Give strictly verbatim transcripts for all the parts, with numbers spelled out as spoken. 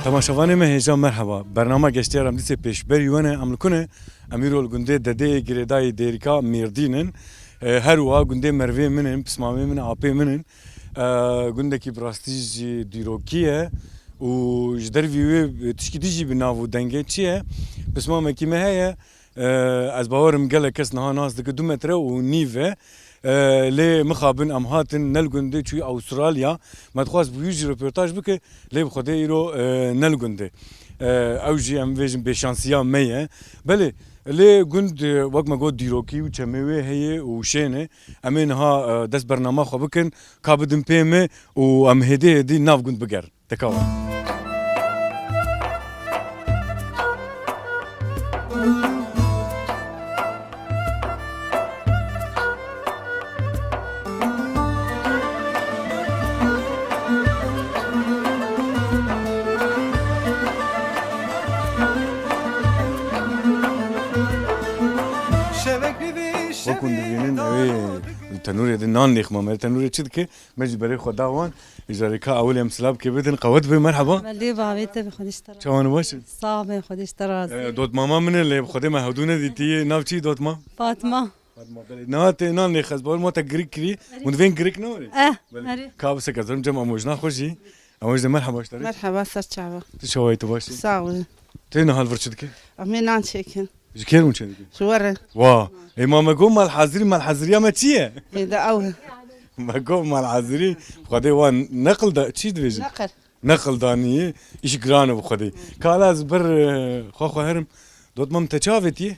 Temaşevanê me hêja merheba. Bernama Geştiyar em dîsê pêşberî we ne. Em li ku ne? Em îro li gundê Dedeyê Girêdayî Dêrika Mêrdîn in. E, her wiha gundê mervê min in, pismamê min, apê min in. E, gundekî bi rastî jî dîrokî ye û ji dervî wê tişkî dî jî bi nav û dengê çi ye? Pismamekî me heye. E, ez bawerim gelek kes niha nas dike, du metre û nîv e. E, lê mixabin em hatin ne li gundê çûyî Awustralya. Me dixwest bi wî jî röportaj bike, lê bi Xwedê îro, e, ne li gundê. E, ew jî em bêjin bêşansiya me ye. Belê, lê gund, e, wek me got dîrokî û çemê wê heye û şên e. Em ê niha, e, dest bernama xwe bikin, ka bidin pê me û em hêdî hêdî nav gund bigerin. Teka wan. Wek hûn dibînin, ew ê li tenûrê de nan lêxima me. Tenûrê çi dike? Me jî berê xwe da wan. Îcarê ka ewil em silav kê bidin. Qewet be, merhaba. Me lê bavê te bi Xwedê ji te razî. Çawan baş in? Sax be, Xwedê ji te razî. E, dotmama min e, lê bi Xwedê me hewdû nedîtiye. Nav çi dotma? Fatma. Fatma, belê. Niha tê nan lê xez, bawer ma te girik kirî. Erê. Hûn divên girik ne were? Eh, Belê. Erê. Ka bi sek ez cem amojna xwe jî. Amojna merhaba ji te re. Merhaba, ser çava. Tu çawa yî, tu baş î? Sağ ol. Tê niha li vir çi dike? Em ê nan çêkin. Ji kê re hûn çêdikin? Ji we re. Wa. Ê ma me got malhazirî, malhaziriya me çi ye? Ê de ew. Me got malhazirî, Xwedê wan neqil da, çi dibêjin? Neqil. Neqil danî, îş giran e bi Xwedê. Ka ez ber, e, xwe xwe herim, dotmam te çi avêtiye?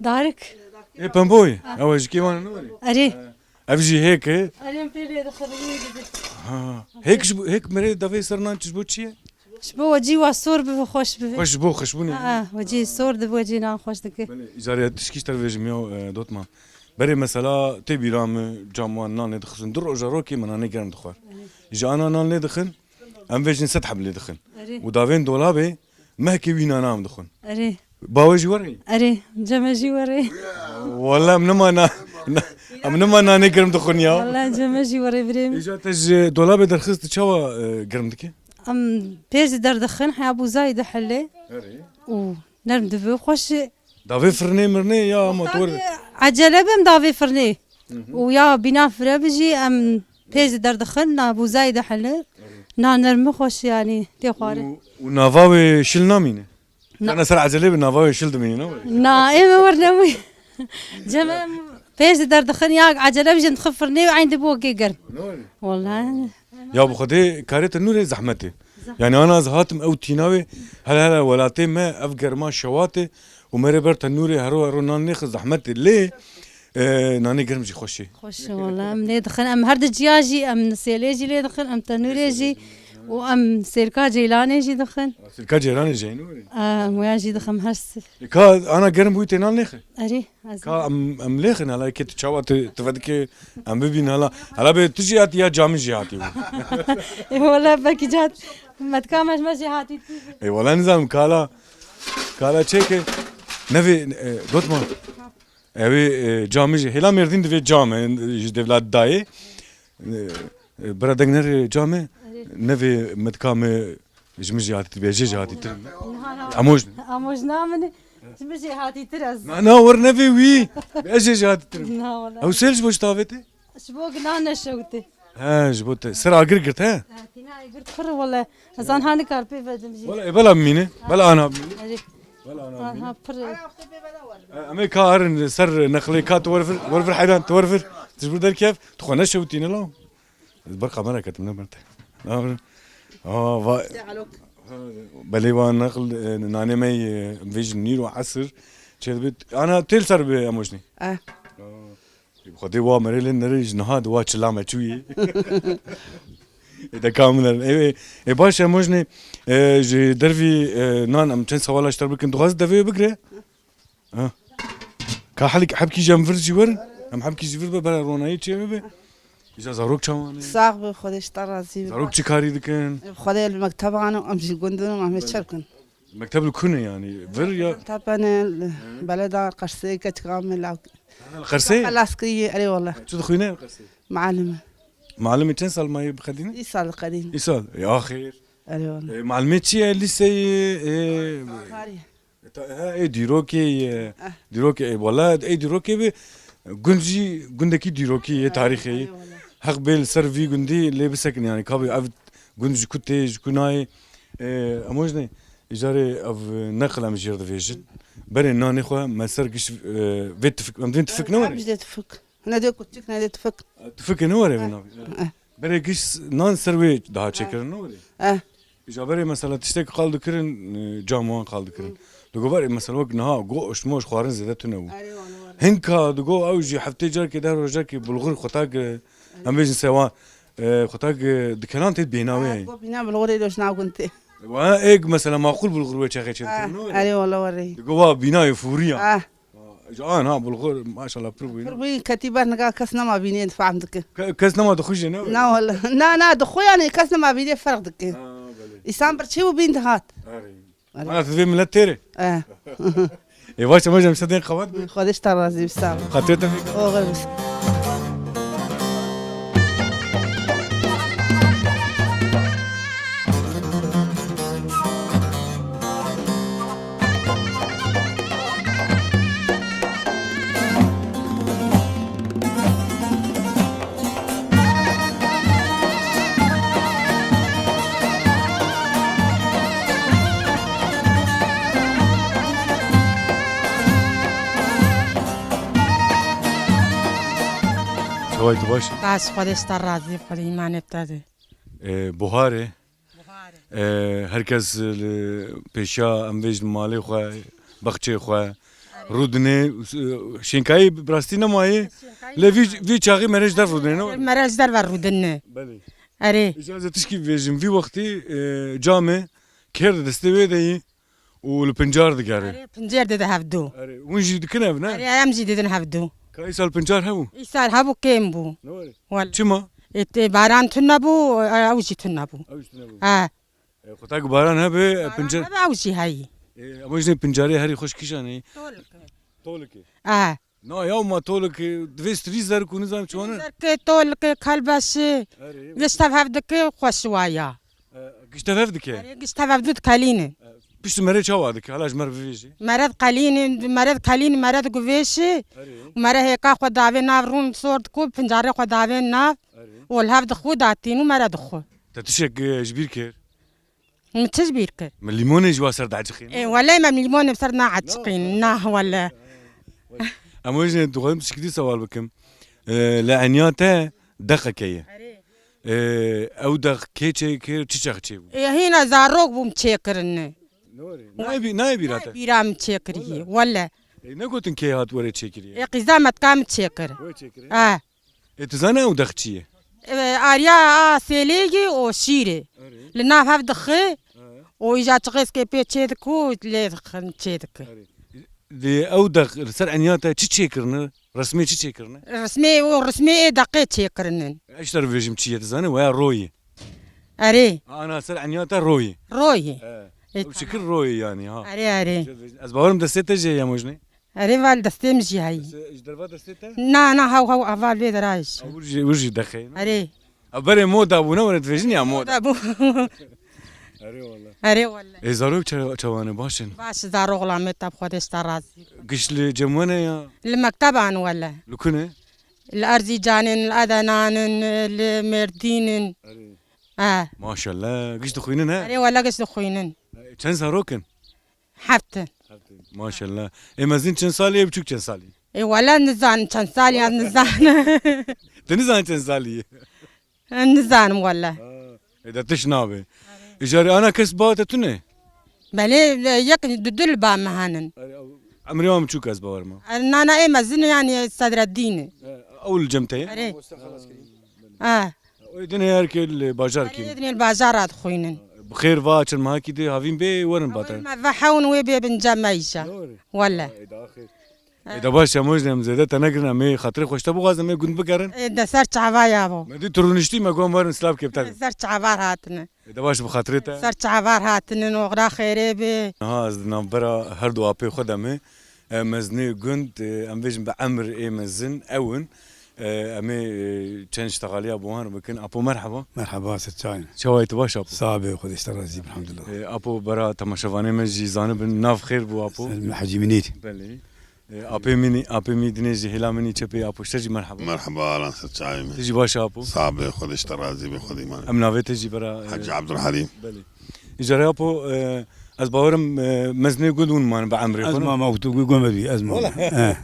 Darik. Ê pemboyê. Ha. Ew ji kê wan ne were? Erê. Ev jî hêk e. Erê, em pê lê dixin, wî didin. Ha. Hêk ji bo, hêk merê davê ser nan çi ji bo çi ye? Ji bo wecî wa sor bibe, xweş bibe. Xweş ji bo xweşbûnê. Ha, wecî sor dibe, wecî nan xweş dike. Belê, îcarê tişkî ji te re vêjim ya, e, dotma. Berê mesela tê bîra min, cam wan nanê dixwin. Du roja rokê min nanê germ dixwar. Ji ana nan lê dixin, em vêjin sed heb lê dixin. Erê. Û davên dolabê mehkê wî nana em dixwin. Erê. Bawe jî were? Erê, ceme jî were. Wala em nima na, na, em nima nanê germ dixwin ya. Wala ceme jî were birê min. Îca te ji dolabê derxist çawa, e, germ dike? Em pêz derdixin, heya bûzayî dihele. Erê. Û nerm dibe, xweş. Davê firnê mirnê ya ama tu were? Ecele bim davê firnê. Hı hı. Û ya bîna fire bijî em pêz derdixin, na bûzayî dihele. Erê. Na nermi xweş yanî tê xwarin. Û, û nava wê şil namîne? Na. Kana ser ecelê bi nava wê şil dimîne, ne were? Na, ê me wer nemî. Cem em pêz derdixin ya ecele bijî em dixin firnê û eyn dibe wekê germ. Ne were? Wallahî. Ya bi Xwedê karê tenûrê zehmet e. Zehmet. Yani ana ez hatim ew tîna wê hele hele welatê me ev germa şewat e û merê ber tenûrê hero hero nan nêxin zehmet e lê, e, nanê germ jî xweş e. Xweş e wala em lê dixin em her di ciya jî em sêlê jî lê dixin em tenûrê jî û em sêrka ceylanê jî dixin. Sêrka ceylanê jî ne were? Em waya jî dixin her si. E, ka ana germ bûyî tê nan nêxin? Erê, ez Ka em, em lêxin hala, yekê tu çawa tu, tu vedikê em bibîn hala. Hala bê tu jî hatî ya camî jî hatî bû. E, wala belkî cat metka me ji me jî hatî tî. E, wala nizanim kala, kala çêke nevê, e, dotma. Ew ê, e, camî jî. Hêla Mêrdîn divê cam e, ji devlet dayê. E, e, bira deng nere came, Erê. Nevê metka me ji min jî hatîtir, bê jê jî hatîtir. Niha na- Amoj. Amoj namine, ji min jî hatîtir ez. Na, na, wer nevê wî. Bê jê jî hatîtir. Na, wala. Ew sel ji bo ji tavê te? Ji bo gina neşewte. He, ji bo te. Ser agir girt, he? He, tîna agir pir, wala. Ez an hani kar pê vedim jî. Wala, e, bela mîne. Bela ana mîne. Erê. Wala ana mîne. Aha, pir. E, em ê ka herin ser neqlê ka tu wervir, wervir heyran, tu wervir. Tu ji bo derkev, tu xwe neşewtîne la. Ez ber kamera ketim, ne ber te. Aa, va-, belê van naql, e, nanê me, e, vêjin nîr û esir çêdibit. Ana têl ser bi emojnê. Eh. Aa, Xwedê wa merê lê nere ji niha di wa çila me çûyê. E, de kaminer. E, e, e, baş emojnê, e, ji dervî, e, nan em çend sewala ji te bikin. Dixwazî devê bigire? Ha. Ka helik-, hebkî jî em vir jî werin. Em hebkî jî vir be, bera ronayî çê bibe. Îja zarok çawan e? Sax be, Xwedê ji te razî be. Zarok çi karî dikin? Xwedê li mekteban û em jî gundin û em ê çi bikin? Mekteb li ku ne yanî? Vir ya? Tepene, li beleda Qersê, keçika me law. Ha, li Qersê? Xelas kiriye, erê wala. Çi dixwîne li Qersê? Muallim e. Muallimê çend sal mayî bixedîne? Îsal dixedîne. Îsal. Ya xêr. Erê wala. E, malimê çi ye lîseyê? E, Tarî. Ta-, he, ê dîrokê ye. Eh. Dîrokê, ê, wala, ê dîrokê bi gund jî, gundekî dîrokî ye, tarîxê ye. Erê wala. Heq bê li ser vî gundî lê bisekin, yani, kabê ev gund ji ku tê, ji ku nayê. E, em wajne, îcarê ev neqil em jêr divêjin. Berê nanê xwe me ser giş, e, vê tifik, em divên tifik ne were? Em jî dê tifik. Ne dê kuçik, ne dê tifik. Tifikê ne were vê navê? Eh. Berê giş nan ser wê daha çêkirin ne were? Eh. Îca berê mesela tiştek qal dikirin, e, cam wan qal dikirin. Digo berê mesela wek niha goş moş xwarin zêde tune bû. Erê wan were. Hinka digo ew jî heftê carkê deh roj carkê bulgur xwe tak, e, em bêjin sewa, e, xwe tak, e, dikenan tê bênawê. Ha, heye. Go bîna bulgurê doş nav gund tê. Wa êk mesela maqul bulgur wê çaxê çê dikirin ne were? Erê wala were. Digo wa bînayê fûriya. Ha. Ji an ha bulgur maşallah pir bûyî. Pir bûyî ketî ber niga kes nema bînê fehm dike. Ke-, kes nema dixwî jê ne? Na wala. Na, na, dixwe yani kes nema bînê ferq dike. Ha, belê. Îsan birçî û bîn dihat. Erê. Erê. Ana tu vê millet têre. Eh. Ê baş, em ji te tên xebat bi. Xwedê ji te razî bi, sağ ol. Xatirê te fêk. Oxir bi. Çaway tu baş? Baş, Xwedê ji te razî, Xwedê îmanê te de. Ee, buhar e. Buhar e. Ee, her kes li pêşiya em vêjin malê xwe, baxçê xwe, rûdinê, e, şênkayî bi rastî nemaye. Şênkayî lê vî, nemaye. Vî çaxî mere ji derve rûdinê, ne? Mere ji derve rûdinê. Belê. Erê. Îca ez ê tişkî bibêjim. Vî wextî, e, camê kêr di destê wê de yî û li pincar digere. Erê, pincar dide hevdu. Erê, hûn jî dikin ev, ne? Erê, em jî didin hevdu. Ka îsal pincar hebû? Îsal hebû, kêm bû. Ne were? Wele. Çima? E, te, baran tune bû, e, ew jî tune bû. Ew jî tune bû. Ha. E, xwe tak baran hebe, e, baran pincar hebe, ew jî heyî. E, ama jî pincarê herî xweş kîjan e? Tolike. Tolike. E. Na ya ma tolike, divê strî zerk û nizam çi wane? Zerkê, tolike, kelbeşi. Erê. Giş tev hev dike, xweş waya. E, giş tev hev dike? Erê, giş tev hev du dikelîne. E, pişt mere çawa dike? Hala ji mer bivêjî. Mere dikelîne, mere dikelîne, mere diguvêşi. Erê. Mere hêka xwe davê nav rûn sor diku, pincarê xwe davê nav. Erê. Û li hev dixwe datîn û mere dixwe. Te tişek, e, ji bîr kir? Min çi ji bîr kir? Min lîmonê ji wa ser dieciqîn. Ê, welê me lîmonê bi ser naeciqîn. Na, wele. Em wê jî dixwazim tişkî dî sewal bikim. Ee, li eniya te dexeke ye. Erê. Ee, ew dex kê çêkir, çi çax çêbû? Ê, hîna zarok bûm çêkirine. Nayê bî-, nayê bîra te? Nayê bîra min çêkirî, wele. Wele. Ê, negotin kê hat were çêkirî? Ê, qîza me dika min çêkir. Were çêkirî? Ha. Ê, tu zanî ew dex çi ye? E, ariya a sêlê ye û şîrê. Erê. Li nav hev dixe. He. Û îja çixêskê pê çê dike û lê dixin çê dike. Erê. Lê ew dex li ser eniya te çi çêkirine? Resmê çi çêkirine? Resmê û resmê ê deqê çêkirinin. Ez ji te re bibêjim çi ye, tu zanî? Weya royê. Erê. Ana ser eniya te royê. Royê. He. Ê, ew çi kir royê yani ha. Erê, erê. Ez bawerim destê te jê ye mojnê. Erê, val destê min jî heyî. Destê, ji derva destê te? Na, na, hew, hew, heval vê derayê jî. Ew wir jî, wir jî dexeyî, ne? Erê. Ew berê moda bû, ne were dibêjin ya moda. Moda bû. Erê wala. Erê wala. Ê, zarok çe-, çawa ne, baş in? Baş, zarok xulamê te bi Xwedê ji te razî. Giş li cem we ne ya? Li mekteban wele. Li ku ne? Li Erzîcanê in, li Edenan in, li Mêrdîn in. Erê. He. Maşallah, giş dixwînin he? Erê wele giş dixwînin. Çend zarok in? Heft in. Maşallah. Ê mezin çend salî ye, biçûk çend salî? Ê wele nizanim çend salî ye, nizanim. Tu nizanî çend salî ye? Nizanim wele. Ha, ê de tişt nabe. Îjarê ana kes ba te tune? Belê, yek du du li ba me henin. Emrê wan biçûk ez bawer ma. Nana ê mezin yani Sedreddîn e. Ew li cem te ye? Erê. Ha. Ê dinê her kê li bajar kî? Ê dinê li bajar re dixwînin. Bi xêr va çend mehakî dê havîn bê werin ba te. Me ve hewn wê bê binca me îja. Wele. Ê da xêr. Ê da baş, em wê jî em zêde te negirin, em ê xatirê xweş te bixwazin, em ê gund bigerin. Ê de ser çava ya bo. Me dî tu rûniştî, me got em werin silav kê bi te. Ser çava hatine. Ê de baş, bi xatirê te. Ser çava hatinin, oxira xêrê bê. Niha ez di navbera her du apê xwe de me. E, mezinê gund, e, em bêjin bi emir ê mezin ew in. E, em ê, e, çend ştexaliya bi wan re bikin. Apo, merheba. Merheba, ser çayin. Çawa yî, tu baş, Apo? Sax be, Xwedê ji te razî be, elhamdulillah. E, Apo, bera temaşevanê me jî zanibin, nav xêr bû, Apo. Ser me Hecî Minîr. Belê. E, apê min, apê min dinê jî hêla min î çepê, Apo, ji te jî merheba. Merheba, Alan, ser çayin. Tu jî baş, Apo? Sax be, Xwedê ji te razî be, Xwedê îman. Em navê te jî bera, e, Hecî Ebdulhelîm. Belê. Îcarê, Apo, e, ez bawerim, e, mezinê gund hûn man bi emrê xwe, ne? Ez mama û tu gu-, gome bî, ez mama. Wala. He.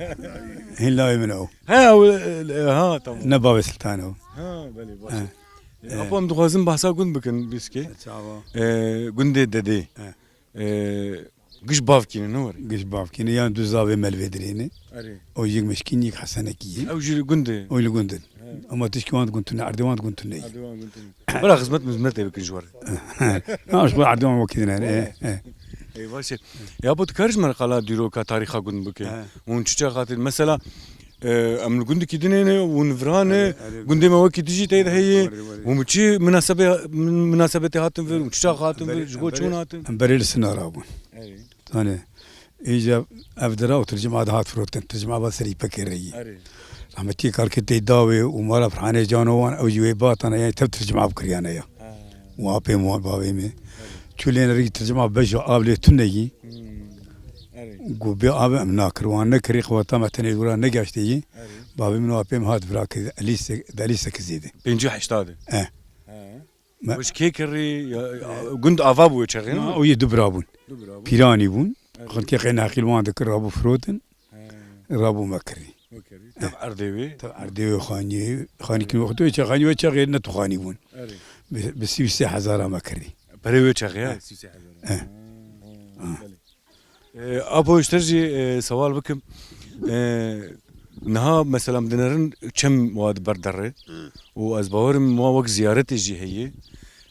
Hîn lawê min ew. He, ew, e, e, ha, tamam. Ne bavê Siltan ew. Ha, belê, baş. He. E, Apo, em dixwazin behsa gund bikin, bîskê. Çawa? E, gundê Dedê. He. E, giş bavkî ne, ne were? Giş bavkî ne, yan du zavê me li vê dirê ne. Erê. O yek Mişkîn, yek Hesenekî ye. Ew jî li gund e? O li gund in. He. Ama tişkî wan di gund tune, erdê wan di gund tune ye. Erdê wan gund tune. Bira xizmet mizmetê bikin ji we re. Ha, ji bo erdê wan wekî din e, e, e. Ey, baş e. Ya, bo tu karî ji me re qala dîroka tarîxa gund bike. He. Hûn çi çax hatin? Mesela, e, em li gundekî din ê ne, hûn vira ne, erê, erê. Gundê me wekî din jî tê de heye. Erê, erê. Hûn bi çi minasebe-, min-, minasebetê hatin vir, hûn çi çax hatin vir, ji bo çi hûn hatin? Em berê li Sinara bûn. Erê. Tanê, îca ev dira û tircima dihat firotin, tircima ba serî pekereyî. Erê. Rahmetî kalkê tê dawê û mala Firhanê cano wan, ew jî wê batana, yani tev tircima bikiriyane ya. Ha. Û apê wan bavê me. Erê. Çû lê nerî tircima beja av lê tune yî. Hmm. Erê. Gu bê av em nakir, wan nekirî, xwata me tenê dûra negaştê yî. Erê. Bavê min û apê min hat vira ki elî se-, delî sekizê de. Pêncî heşta de. Eh. He. Me- Wê ji kê kirî? Ya, ya, gund ava bû wê çaxê, ne? Na, o yê du bira bûn. Du bira bûn. Pîranî bûn. Evet. Xelkê xeyna xîl wan dikir, rabû firotin. He. Rabû me kirî. Me kirî. Tev erdê wê. Tev erdê wê xaniyê, xanî kin wextê wê çaxanî wê çaxê ne tu xanî bûn. Erê. Bi, bi sî û sê hezara me kirî. Perê wê çaxê, ha? He. Sî û sê hezara. He. Ha, ha, belê. E, Apo, ji te jî, e, sewal bikim. E, niha mesela em dinerin çem wa di ber derê. Hı. Û ez bawerim wa wek ziyaretê jî heye.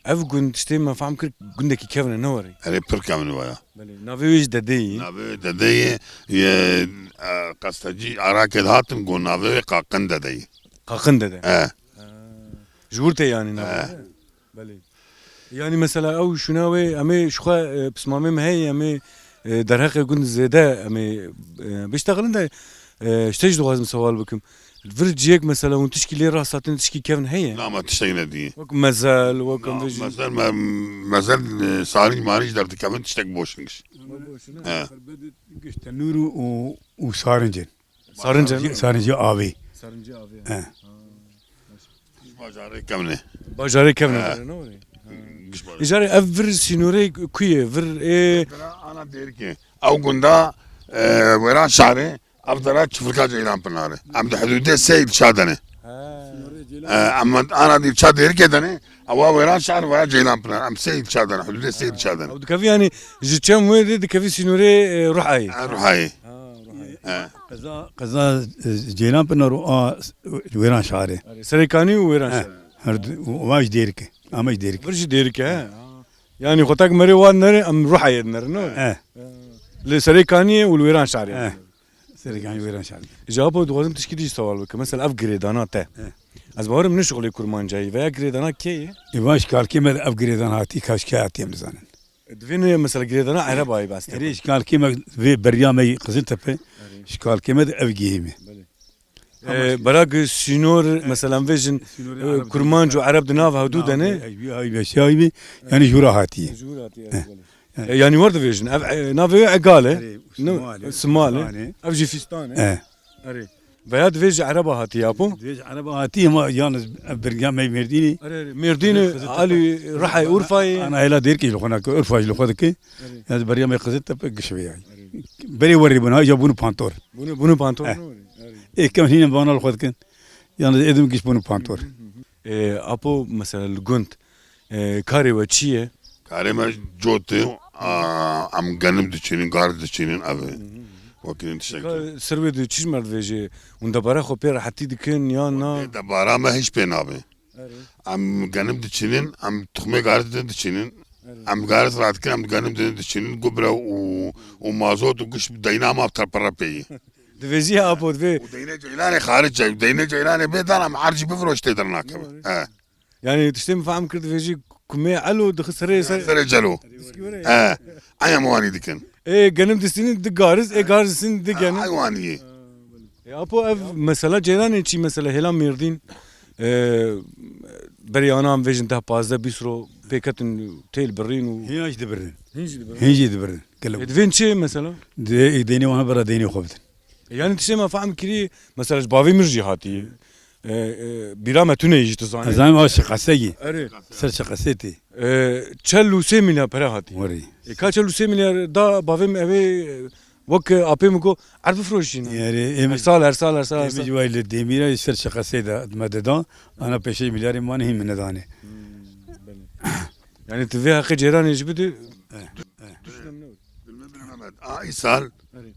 Ev gund tiştê me fehm kir gundekî kevn e, ne were? Erê, pir kevn e waya. Belê. Navê wê jî Dedê yî. Navê wê Dedê yî, yê, e, qestecî Arakê dihatin got navê wê Qaqin Dedê yî. Qaqin Dede. E. Ha. Ji wir tê yani navê wê? E. Belê. Yani mesela ew şûna wê, em ê ji xwe, e, pismamê me heye, em ê, e, derheqê gund zêde em ê, e, biştexilin de, e, ji te jî dixwazim sewal bikim. Vir ciyek mesela hûn tişkî lê rast hatin, tişkî kevn heye? Na, me tiştek nedî. Wek mezel, wek em vêjin. Na, mezel, me, mezel, e, sarî marî ji derdikevin tiştek boş in giş. Wek boş in, he? He. Giş tenûr û, û sarinc in. Sarinc e, ne? Sarincê avê. Sarincê avê. He. Ha, baş. Bajarê kevn e. Bajarê kevn e, he. Ne were? Ha. Giş bajarê. Îcarê ev vir sînorê ku ye? Vir ê... Dera ana Dêrikê. Ew gunda, e, Wêran Şarê, ev dera çifirka Ceylan Pinarê. Em di hidûdê sê îlça de ne. Ha. E, em ana dî îlça Dêrikê de ne. Ewa Wêran Şar, ewa Ceylan Pinar. Em sê îlça de ne, hududê sê îlça de ne. Ew dikevî, yani ji çem wê de dikevî sînorê, e, Ruhayê. E, Ruhayê. Ha, Ruhayê. E. Qeza, qeza, e, Ceylan Pinar û a Wêran Şarê. Erê, Serêkanî û Wêran Şarê. Her du, û, û a ji Dêrikê. Ama ji Dêrikê. Vir jî Dêrikê, he. Yani xwetak merê wan nere, em Ruhayê dinere, ne? E. Li Serêkaniyê û li Wêran Şarê. E. Serêkanî Wêran Şarê. Ji Apo dixwazim tişkî dî jî sewal bikim. Mesela ev girêdana te. He. Ez bawerim ne şixulê kurmancayî veya girêdana kê ye? Ê, van ji kalkê me de ev girêdan hatî, ka ji kê hatî em nizanin. Divê ne mesela girêdana Erebayê bes te. Erê, ji kalkê me vê beriya me yî Qiziltepe, erê, ji kalkê me de ev gihê me. Belê. Ee, bera ku sînor, he, mesela em vêjin, sînorê, e, Ereb kurmanc û Ereb di nav hevdû de ne? Ev, ev, ev, ev, ev, yani ji hûra hatiye. Ji hûra hatiye, he, belê. He. E, yani wer dibêjin, ev, e, navê wê Egal e. Erê, ne? Simal e. Simal e. Fîstan e. Ev jî Fîstan e. He. Erê. Veya divê ji Ereba hatiye, Apo? Divê ji Ereba hatiye, ama yalnız ev beriya me Mêrdînê. Erê, erê. Mêrdînê, Qiziltepe. Alî, Rihayê, Urfayê. Ana hêla Dêrikê ji xwe nake, Urfa ji xwe dike. Erê. Yalnız beriya me Qiziltepe giş vê yayî. Erê. Berê werê bûn, ha, îja bûn pantor. Bûn, bûn pantor, eh, ne werê? Erê. Ê, kevn hîn em vana li xwe dikin. Yalnız êdim giş bûn pantor. Hı hı hı. E, Apo, mesela li gund, e, karê we çi ye? Karê me cot e, a, em genim diçînin, gar diçînin, ev e. Hı hı hı. Wekî tiştek. Ka-, ser wê de çi ji me re divêjê? Hûn debara xwe pê rehetî dikin ya na? Debara me hiç pê nabe. Erê. Em genim diçînin, em tuxmê garis din diçînin. Erê. Em garis radikin, em genim din diçînin. Gubre û, û mazot û giş deyna ma terpere pêyî. Divêjî Apo, divê. Û deyne ceylanê xaric e. Deyne ceylanê bê dan em her jî bifiroş tê dernakeve. Doğru. He. Yani tiştê min fehm kir, divêjî kumê elo dixi serê ser. Serê celo. Diskî were. He. Aya me wanî dikin. Ê genim distînin di garis, ê garis distînin di genim. Ay wanî. Ha, belê. E, apo ev mesela ceyranê çi mesela hêla Mêrdîn, e, berê ana em vêjin deh pazdeh bîst ro pêketin têl birîn û Hîn jî dibirin. Hîn jî dibirin. Hîn jî dibirin. Gelek. E, divên çi mesela? Di, deynê wana bera deynê xwe bidin. E, yani tiştê me fehm kirî, mesela ji bavê min jî hatî. E, e, bîra me tune jî tu zanî. Ez zanim ew şiqesegî. Erê. Ser şiqesê tê. E, çel û sê milyar pere hatî. Werî. E, ka çel û sê milyar da bavê min evê, e, wek, e, apê min got, erd bifroşîne. Erê, ê min Her sal, her sal, her sal, her ê min sal. Ji wayî li demîra ser şiqesê de me didan. Ana pêşê milyarê mane hîn min nedane. Hmm, belê. Yani tu vê heqê ceyranê jî bidî. Eh, eh. Dilme bile Mehmet, a îsal Erê.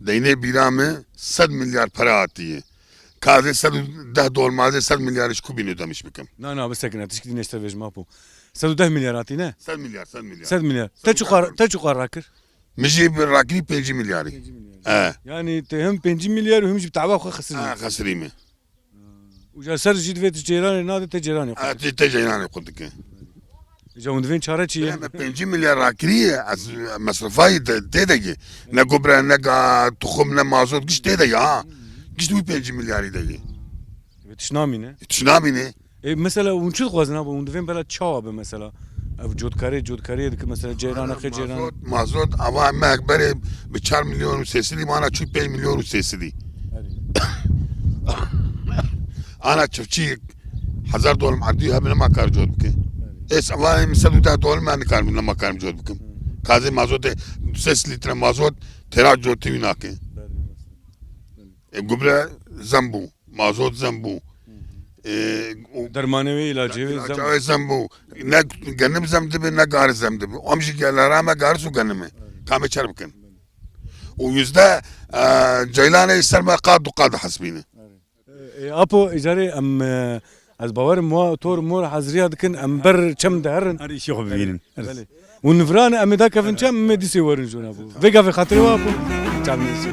Deynê bîra min sed milyar pere hatiye. Ka ez ê sed û deh dolmazê sed milyarî ji ku bîne demiş bikim? Na, na, bisekine, tişkî dî neşte vêjim apo. Sed û deh milyar hatî ne? Sed milyar, sed milyar. Sed milyar. Sed Te çuqar, rakir. Te çuqar rakir? Min jî bi rakirî pêncî milyarî. Pêncî milyar. E. Yani te hem pêncî milyar û hem jî bi tava xwe xesirî. Ha, xesirî me. Û ji ser jî divê tu ceyranê nade te ceyranê xwe. Ha, tu te ceyranê xwe dike. Îca hûn divên çare çi ye? Em pêncî milyar rakirî ye, ez mesrifayî de, tê de ye. Ne gubre, ne ga-, tuxum, ne mazot, giş tê de ye, ha. Giş wî pêncî milyarî de ye. Ve tişt namîne. E, tişt namîne. E, mesela hûn çi dixwazin abi? Hûn divên bela çawa be mesela? Ev cotkarê, cotkarê dike mesela ceyran, Ana, axê ceyran. Mazot, mazot, ava me berê bi çar milyon û sê sedî, mana çû pênc milyon û sê sedî. Erê. Ana çiftçî hezar dolar erdî hebe nema kar cot bike. Erê. Ês ava em sed û deh dolar me nikarim nema karim cot bikim. Hı. Kazê mazotê du sed litre mazot tera cotî wî nake. Belê, belê. E, gubre zem bû. Mazot zem bû. Hı hı. E, û Dermanê wê, ilacê wê zem. Ilacê wê zem bû. Ne genim zem dibe, ne garis zem dibe. Em jî gelera me garis û genim e. Evet. Kamê çer bikin. Û yüzde, e, ceylanê ser me qat du qat hesbîne. Evet. E, apo, îcarê em, e, ez bawerim wa tor mor hezriya dikin, em ber çem diherin. Her îşê xwe bibînin. Belê. Û nivran em ê dakevin çem, em ê dîsê werin jona bû. Vê gavê xatirê we bû. Çavnêsî.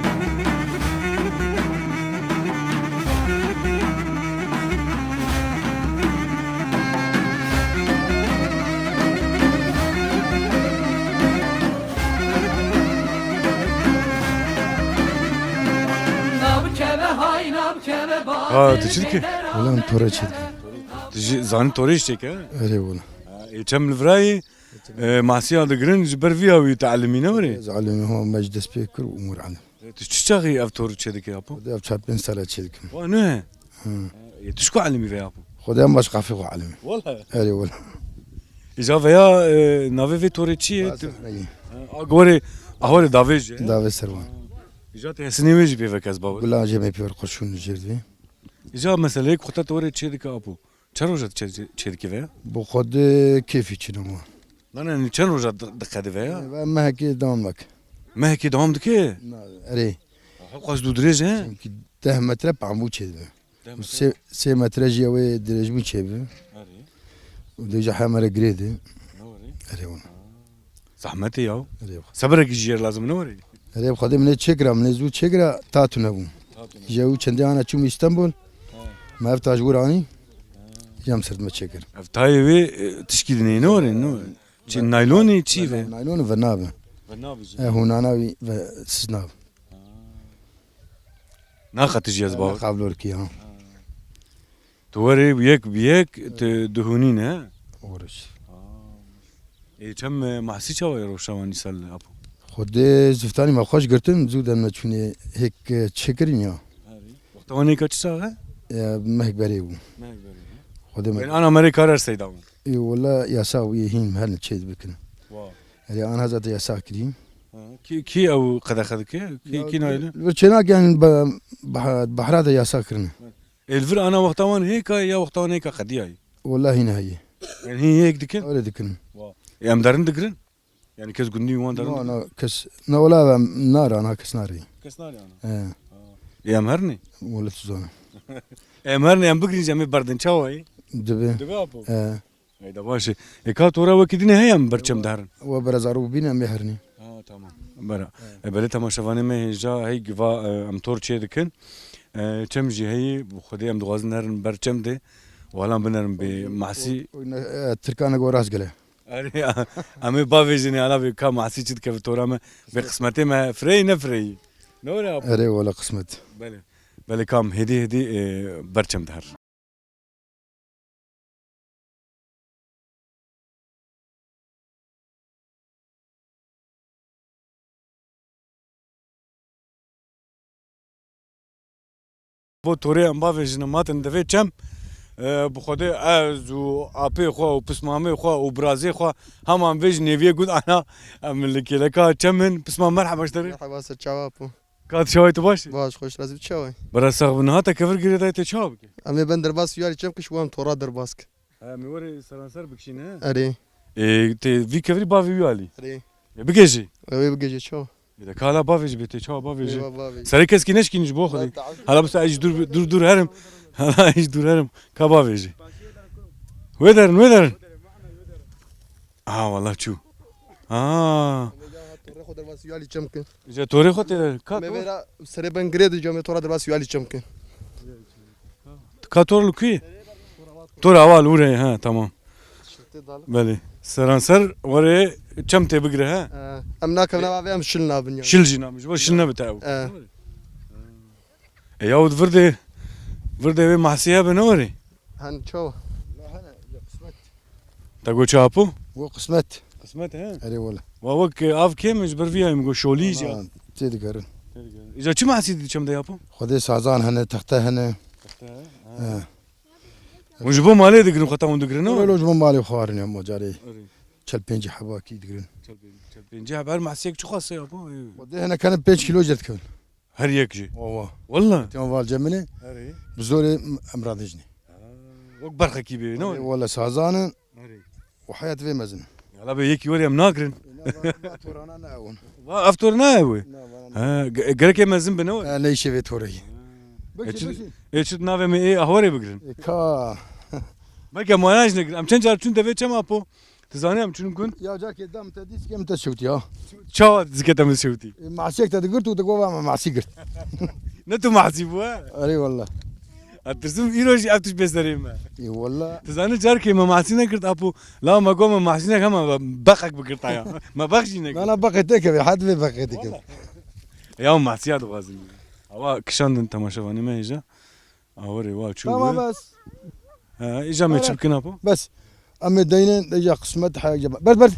Ha, tu çi dikî? Wela em tore çêdikin. Tu jî zanî torê jî çêke? Erê wela. Ha, ê çem li virayê, e, masiya digirin ji ber vî ya wî te'limî ne were? Ez elimî hema me ji dest pê kir û mir elim. E, tu çi çaxî ev tor çêdikî apo? Xwedê ev çar pênc sala çêdikim. Wa ne? Hı. E, tu ji ku elimî ve apo? Xwedê em baş qafê xwe elimî. Wala. Erê wala. Îca veya, e, navê vê torê çi ye? Basin beyî. Ha, a gorê, a horê davê jî, he? Davê serwan. Îca te hesinê wê jî pê veke ez bawer. Gula jê me pê ver qurşûn jêr divê. Îca meseleyek xwe te torê çêdike apo. Çend roja çê, çê, çêdikî veya? Bi xwe di kêfî çin ama. Nane, çend roja di-, diqedive ya? Ve mehekê dewam mek. Mehekê dewam dike? Na, erê. Hewqas dû dirêj e? Çimkî deh metre pambû çêdibe. Deh metre? Sê, sê metre jî ew ê dirêjbûn çêbibe. Erê. Û dêja hemere girê de. Ne were? Erê wan. Zehmetê ya. Erê. Sebirekî jî yê lazim ne were? Erê, bi Xwedê min ê çêkira, min ê zû çêkira, ta tune bû. Ta tune. Ji ew çendê ana çûm Îstanbul. Ha. Me ev ta ji wir anî. Ha. Jam ser me çêkir. Ev tayê wê, e, tişkî dinê ne were, ne were? Çi naylonê çi ve? Naylon ve nabe. Ve nabe jî. E, hûnana wî ve siz nab. Ha. Naxetijî ez bawer. Xavlorkî, ha. Tu werê yek bi yek, tu dihûnî ne? Oruç. Ê, çem, e, mahsî çawa ye roşawanî sal apo? Xwedê ziftanî me xweş girtin, zû den me çûnê hêk, e, çêkirin ya. Wexta wan hêka çi sax e? E, mehek berê bû. Mehek berê bû. Xwedê me. Ben ana merê kar her seyda bû. Ê, wela yasa wî hîn her ne çê dibikin. Wa. Erê, an heza te yasa kirî. Ha, kî, kî ew qedexe dike? Kî, ya, kî nayne? Li vir çênak, yani, be-, beha-, behra de yasa kirine. Ê, li vir ana wexta wan hêka ya wexta wan hêka qediyayî? Wela hîn heye. Yani hîn hêk dikin? Öyle dikin. Wa. Ê, em derin digirin? Yani kes gundî wan derin digirin? Na, kes, na wela em nare ana, kes nare. Kes nare ana? He. Ha. Ê, em herinê? Wela tu zane. Em herinê, em bigirîn, em ê berdin çawa yî? Dibe. Dibe apo? He. Heyda baş e. Ê, ka tora wekî dinê heye em berçem diherin? We berezaro bîne em ê herinê. Ha, tamam. Bera. E, belê temaşevanê me hêja hey giva, e, em tor çê dikin. E, çem jî heyî, bi Xwedê em dixwazin herin berçem de. Walan binerin bê mahsî. Oy, oy, ne, e, Tirkana go rastgele. Erê, em ê bavêjin, ala vê ka mahsî çi dikeve tora me. Bê qismetê me fireyî, ne fireyî. Ne were apo? Erê, wala qismet. Belê. Belê kam hêdî hêdî, e, ber çem diher. Bo torê em bavêjin, em hatin devê çem, e, bi Xwedê ez û apê xwe û pismamê xwe û birazê xwe hema em vêjin nêviyê gund ana, em li kêleka çem in. Pismam, merheba ji te re. Merheba, ser çava po. Ka tu çawa yî, tu baş î? Baş, xweş, razî, tu çawa yî? Bira sax bi, niha te kevir girê dayê, tê çawa bike? Em ê ben derbas wî alî çem kin, ji bo em tora derbas kin. He, em ê werê seranser bikişîne, he? Erê. Ê, tê vî kevirî bavê wî alî? Erê. Ê, bigêjî? Ê, wê bigêjê çawa? Ê, de ka hala bavêjî bê, tê çawa bavêjî? Ê, va bavêjî. Serê keskî neşkînî ji bo Xwedê. Hala bisa ez ji dûr, dûr, dûr herim. Hala ez ji dûr herim. Ka bavêjî. Wê derin, wê derin. Aha, wallah çû. Ha. Torê xwe derbasî wî alî çem kin. Îca torê xwe tê de. Ka Me tor? Vera serê ben girê di, cemê tora derbasî wî alî çem kin. Ka tor li ku yî? Tor awal ûrê, ha, tamam. Şirtê dal. Belê. Seranser were çem tê bigire, ha? Ee, em nakevin ava vê, em şil nabin yani. Şil jî nabin. Ji bo şil nebite ew. Ee. E, ya û virdê, virdê wê mahsî hebe ne were? Hen çawa? Te got çi apo? Wo qismet. Qismet, he? Erê wele. Wa wek, e, av kêm e, ji ber vî ya min got şolî jî. Tê digerin. Îca çi mahsî dî çem de apo? Xwedê sazan hene, texte hene. Texte, he. He. Hûn ji bo malê digirin, xwe ta hûn digirin, ne? Wele ji bo malê xwarin ya, mocarê. Erê. Çel pêncî hebakî digirin. Çel pêncî, çel pêncî heb her mahsiyek çi xwase apo? Xwedê hene kene pênc kîlo jê dikevin. Her yek jî? Wa, wa. Walla? Tiyan val cemine. Erê. Bi zorê em radijnê. Ha, wek berxekî bê, ne? Erê, wala sazan in. Erê. Û heyet vê mezin. Yala be yekî werê em nakirin. Na, va, va torana ne ew in. Va ev tor ne ew e? Na, va, na. Ha, ge-, gerek e mezin be ne were? Ha, ne işe vê toreyî. Ha. E, çi, e, çi navê me ê ahwarê bigirin? E, ka. Belke maya jî negirin. Em çend car çûn devê çem apo? Tu zanî em çûn gund? Ya carkê dem te dîs kem te şewtî ya. Çawa zikete min şewtî? E, masiyek te digirt û te gova me masî girt. Ne tu masî bû, ha? Erê walla. Ez tirsim îro jî ev tişt bê serê me. Ê walla. Tu zanî carkê me masî negirt apo. La me got me masî nek hema beqek bigirta ya. Me beq jî negirt. Na, na, beqê te kevê, hed vê beqê te kevê. Walla. Ya masiya dixwazin. Awa kişandin temaşevanê me hêja. Awerê wa çû. Tamam, bes. He, îca me çi bikin apo? Bes. Em ê deynin, îca qismet, he, îca bes, bes.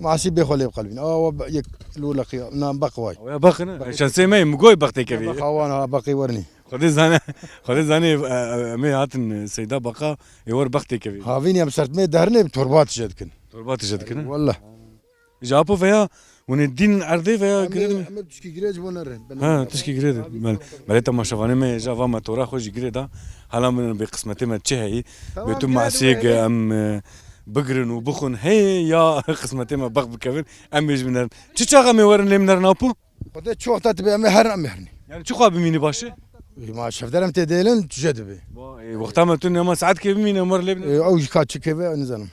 Masî bê xwe lê biqelbîn. Awa be-, yek lû leqiya, na, beq way. Awa ya beq ne? Beq. Şansê me, mi goy beq tê kevî. Beq awan ha, beqê wernî. Xwedê zane, Xwedê zane, e, e, em ê hatin, e, Seyda Beqa, ê wer beq tê kevî. Havîn em sertmê derinê, torba tije dikin. Torba tije dikin, he? Walla. Ji apo veya hûn ê dînin erdê veya girê de? Em ê tişkî girê ji bo nerin. Ha, tişkî girê de. Belê, belê temaşevanê me, ji ava me tora xwe jî girê da. Hala min bê qismetê me çi heyî? Tamam, bê tu girê masiyê de ge em, e, bigirin û bixwin. Hey ya qismetê me beq bikevin. Em ê ji min nerin. Çi çax em ê werin lê min nerin apo? Xwedê çi wexta dibe em ê herin, em ê herin. Yani çi xwe bimînî baş e? Ê, ma şevder em tê dêlin, tije dibe. Wa, e, wexta me tu nema saetkê bimîne, em wer lê bine. Ê, ew jî ka çi keve, nizanim.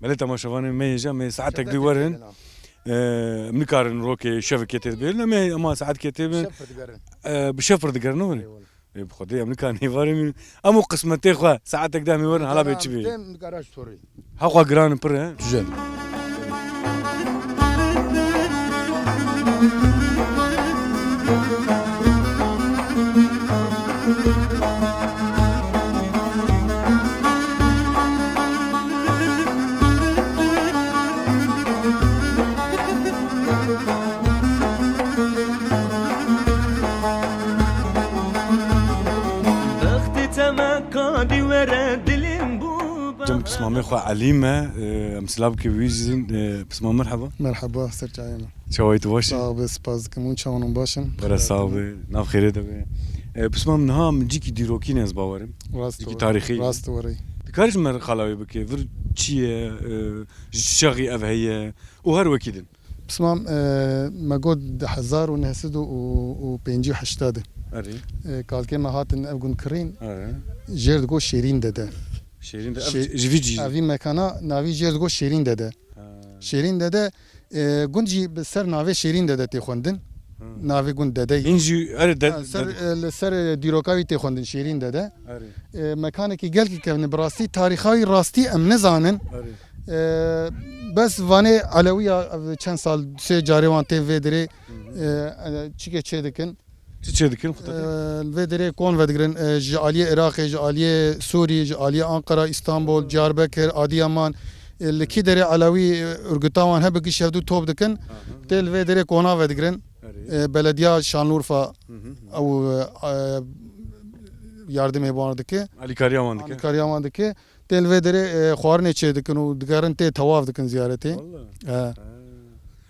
Belê temaşevanê me hêja, me saetek dî werin. Şevdekê têbin, ha. E, em nikarin rokê şevekê tê dibêrin, em ê, ema saetkê têbin. Şev pir digerin. E, bi şev pir digerin, ne were? Eyvallah. E, bi Xwedê em nikarin êvarê min. Em û qismetê xwe, saetek de em ê werin, hala bê çi bê. Em nikara ji torê. Heqwa giran in pir e. Tije. Bextê te me kadî were dilê min bû. Cem pismamê xwe Elî me, e, em silav ke wî jî, e, pismam merheba. Merheba, ser çayê me. Çawayî tu baş î? Sax be, spas dikim. Hûn çawan hûn baş in? Bere sax be, nav xêrê de be. E, pismam niha min cîkî dîrokî ne ez bawerim. Rast. Cîkî tarîxî. Rast were. Dikarî ji me re qala wê bike, vir çi ye, e, ji çi çaxî ev heye û her wekî din. Pismam, e, me got di hezar û neh sed û pêncî û heşt de. Erê. E, kalkê me hatin ev gund kirîn. Erê. Jêr digot Şêrîn Dede. Şêrîn Dede. Ev Şê-, ji vî cî. Evî mekana navî jêr digot Şêrîn Dede. Ha. Şêrîn Dede, e, gund jî bi ser navê Şêrîn Dede tê xwendin. Ha. Navê gund Dede. Hîn jî, erê, de-, ha, ser, dede. E, li ser, e, dîroka wî tê xwendin Şêrîn Dede. Erê. E, mekanekî gelkî kevne, bi rastî tarîxa wî rastî em nizanin. Erê. E, bes vanê Elewiya, ev çend sal, sê carê wan tên vê dirê, hı hı, e, e, çike çê dikin. Çi çê dikin xwe te? Ee, li vê derê kon vedigirin, ee, ji aliyê Iraqê, ji aliyê Sûrî, ji aliyê Ankara, Îstanbul, Diyarbekir, Adiyaman, ee, li kî derê Elewî, ee, örgüta wan hebe giş hevdû top dikin. Aha. Tê li vê derê kona vedigirin. Erê. Ee, belediya Şanlıurfa Hı hı. ew, ee, yardimê wan dike. Alîkariya wan dike. Alîkariya wan dike. Tên li vê derê, e, xwarinê çê dikin û digerin tê tewaf dikin ziyaretê. Walla. He. Ha.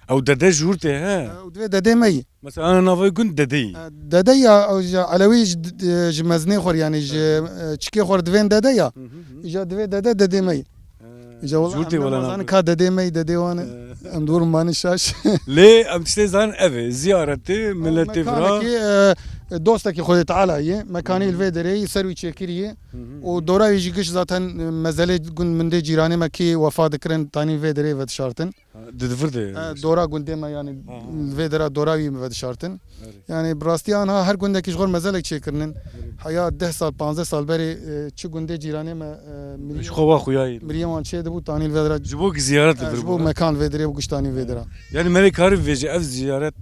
Ew dede ji wir tê, he? E, û divê dedê me yî. Mesela, ana navê gund Dedê yî. E, dede ya, ew ji Elewî ji, e, ji mezinê xwe, yani ji, e, çikê xwe divên dede ya. Hı hı hı. Îja divê dede, dedê me yî. He. Îja wala Ji wir tê em wala nemazanin navê. Ka dedê me yî, dedê wan e. He. Em dûr mani şaş. Lê em tiştê zanin ev e, ziyaretê, milletê vira. Mekanekî, e, e, dostekî Xwedê Teala ye. Mekanî Hı hı. li vê derê yî, ser wî çêkirî ye. Hı hı. Û dora wî jî giş zaten, e, mezelê gund min dê cîranê me kî wefa dikirin, tanî vê derê vedişartin. Ha, di, di vir de. E, dora gundê me, yani Ha, ha. vê dera dora wî vedişartin. Evet. Yani bi rastî anha her gundekî ji xwe mezelek çêkirinin. Evet. Heya deh sal, panzdeh sal berê, e, çi gundê cîranê me, e, mirî-, Ji xwe wa xuya yî. miriyê wan çê dibû, tanî li vê dera, Ji bo ki ziyaret e, li vir ji bo bû, he? mekan li vê derê bû, giş tanî vê dera. Yani merê karî vêjî ev ziyaret,